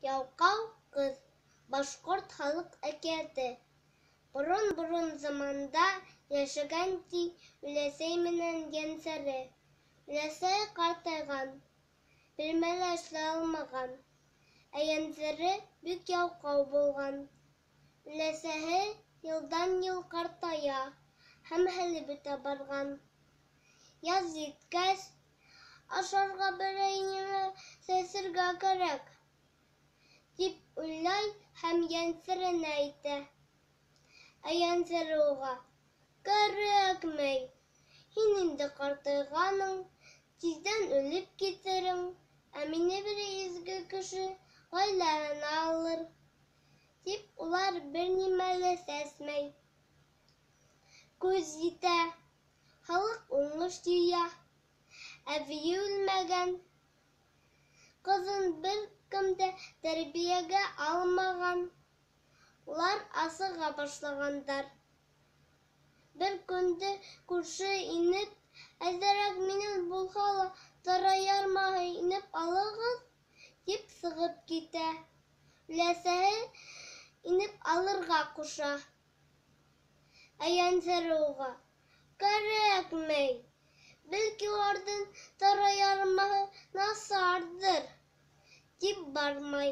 Ялҡау ҡыҙ. Башҡорт халыҡ әкиәте. Борон-борон заманда йәшәгән, ти, Өләсәй менән Йәнсәре. Өләсәй ҡартайған, бернәмә лә эшләй алмаған. Ә Йәнсәре бик ялҡау булған. Өләсәһе йылдан-йыл ҡартая һәм хәле бөтә барған. Яҙ еткәс, ашарға берәй нимә сәсергә кәрәк, тип уйлай һәм Йәнсәренә әйтә. Ә Йәнсәре уға: "Кәрәкмәй, һин инде ҡартайғаның, тиҙҙән үлеп китерең, ә мине берәй изге кеше ғаиләһенә алыр", тип улар бер нимә лә сәсмәй. Көҙ етә, халыҡ уңыш йыя. Әбейе үлмәгән, ҡыҙын бер кем дә тәрбиәгә алмаған. Улар асыға башлағандар. Бер көндө күрше инеп, әҙерәк минән булһа ла тары ярмаһы инеп алығыҙ, тип сығып китә. Өләсәһе инеп алырға ҡуша. Ә Йәнсәре уға: "Кәрәкмәй, бәлки уларҙың тары ярмаһы насарҙыр", тип бармай.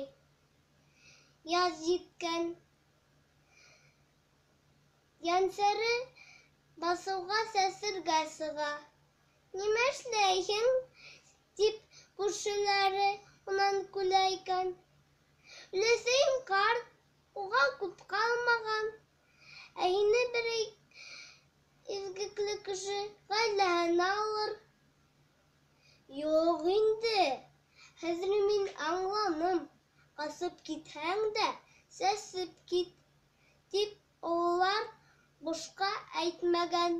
Яҙ еткән. Йәнсәре баҫыуға сәсергә сыға. Нимә эшләйһең? Тип күршеләре унан көлә икән. Өләсәйем ҡарт, уға күп ҡалмаған, ә һине берәй изгелекле кеше ғаиләһенә алыр. Юҡ инде, хәҙер мин аңланым, ҡасып китһәң дә, сәсеп кит, тип ололар бушҡа әйтмәгән.